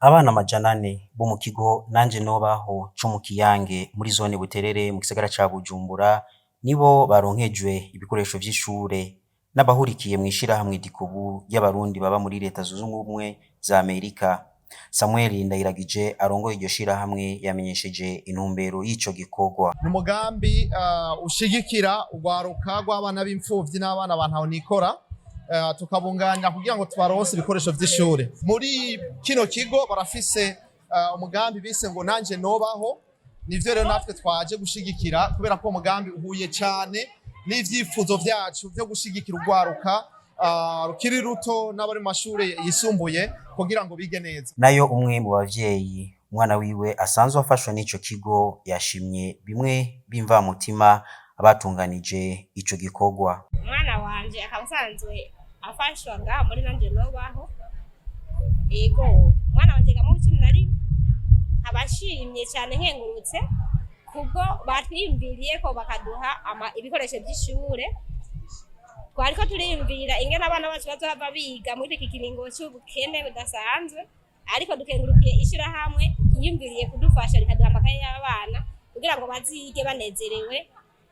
Abana 400 bo mu kigo Nanje Nobaho co mu Kiyange muri zone Buterere mu gisagara ca Bujumbura nibo baronkejwe ibikoresho vy'ishure n'abahurikiye mw'ishirahamwe Dikobu y'Abarundi baba muri Leta Zunze Ubumwe za Amerika. Samuel Ndayiragije arongoye iryo shirahamwe yamenyesheje intumbero y'ico gikorwa. Ni umugambi ushigikira urwaruka rw'abana b'imfuvyi n'abana ba ntahonikora, tukabunganira kugira ngo tubaronse ibikoresho vy'ishure. Muri kino kigo barafise umugambi bise ngo "Nanje Nobaho". Nivyo rero natwe twaje gushigikira, kubera ko umugambi uhuye cane n'ivyifuzo vyacu vyo gushigikira urwaruka rukiri ruto n'abari mu mashure yisumbuye kugira ngo bige neza. Nayo umwe mu bavyeyi umwana wiwe asanzwe afashwa n'ico kigo yashimye bimwe b'imvamutima abatunganije ico gikorwa. Umwana wanje akaba asanzwe afashwa ngaha muri Nanje Nobaho. Ego, umwana wanje yiga mu 11, nkaba nshimye cyane, nkengurutse kubwo batwiyumviriye ko bakaduha ibikoresho by'ishure. Twariko turiyumvira ingene abana bacu bazohava biga muri iki kiringo c'ubukene budasanzwe, ariko dukengurukiye ishirahamwe ryiyumviriye kudufasha rikaduha amakaye y'abana kugira ngo bazige banezerewe,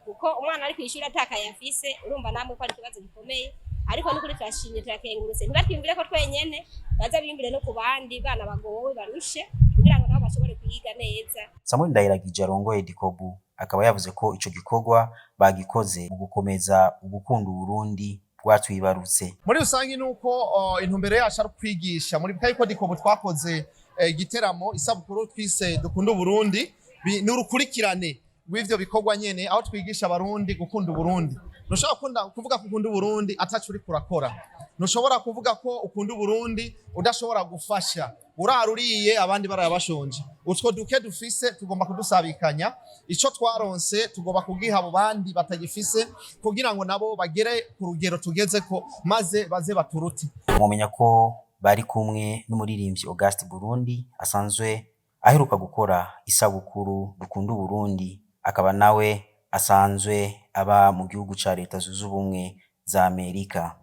kuko umwana ari kw'ishuri atakaye afise, urumva namwe ko ari ikibazo gikomeye. Ariko n'ukuri turashimye, turakengurutse. Ntibatwiyumvire ko twenyene, baza biyumvire no ku bandi bana bagowe, barushe, kugira ngo nabo bashobore kwiga neza. Samuel Ndayiragije arongoye Dikobu akaba yavuze ko ico gikorwa bagikoze mu gukomeza ugukunda Uburundi rwatwibarutse. Muri rusange nuko intumbero yacu ari ukwigisha. Muri yuko Dikobu twakoze igiteramo isabukuru twise "Dukunda Uburundi". Ni urukurikirane rw'ivyo bikorwa nyene, aho twigisha Abarundi gukunda Uburundi. Ntushobora kuvuga ko ukunda Uburundi ataco uriko urakora. Ntushobora kuvuga ko ukunda Uburundi udashobora gufasha. Urara uriye, abandi barara bashonje. Utwo duke dufise tugomba kudusabikanya. Ico twaronse tugomba kugiha abo bandi batagifise, kugira ngo nabo bagere ku rugero tugezeko, maze baze baturute. Mwomenya ko bari kumwe n'umuririmbyi Auguste Burundi asanzwe aheruka gukora isabukuru "Dukunda Uburundi", akaba nawe asanzwe aba mu gihugu ca Leta Zunze Ubumwe za Amerika.